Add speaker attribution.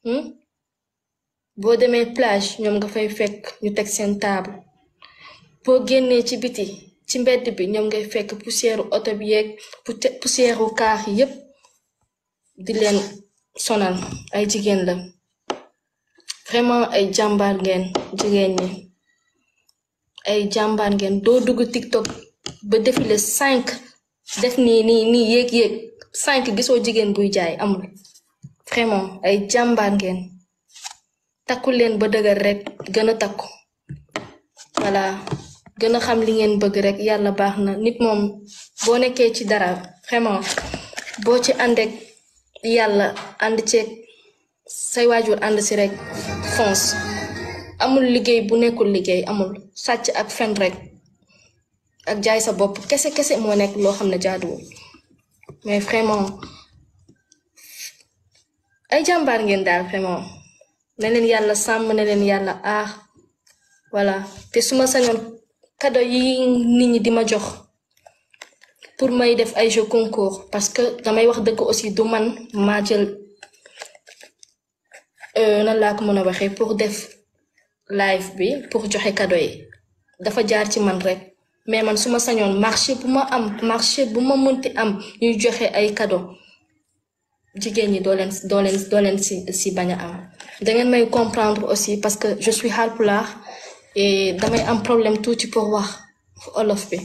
Speaker 1: hmm? boo demee plage ñoom nga fay fekk ñu teg seen table boo génnee ci biti ci mbedd bi ñoom ngay fekk poussière oto bi yeeg poussière kaar yi yépp di leen sonal ay jigéen la vraiment ay jàmbaar ngeen jigéen ñi ay jàmbaar ngeen doo dugg TikTok ba défilé 5 def nii yéeg 5 gisoo jigéen buy jaay amul vraiment ay jàmbaar ngeen takku leen ba dëgër rek gën a takku voilà gën a xam li ngeen bëgg rek yàlla baax na nit moom boo nekkee ci dara vraiment boo ci àndek yàlla ànd ceeg say waajur ànd si rek fonce amul liggéey bu nekkul liggéey amul sàcc ak fen rek ak jaay sa bopp kese moo nekk loo xam ne jaaduwul mais vraiment ay jàmbaar ngeen daal vraiment ne leen yàlla sàmm ne leen yàlla aar voilà te su ma sañoon cadeau yi nit ñi di ma jox pour may def ay jeux concours parce que damay wax dëgg aussi du man maa jël nan laa ko mën a waxee pour def live bi pour joxe cadeau yi dafa jaar ci man rek mais man su ma sañoon marché bu ma mënti am ñuy joxe ay cadeau jigéen ñi doo leen si bañ a am dangeen may comprendre aussi parce que je suis Haalpulaar et damay am problème tuuti pour wax olof bi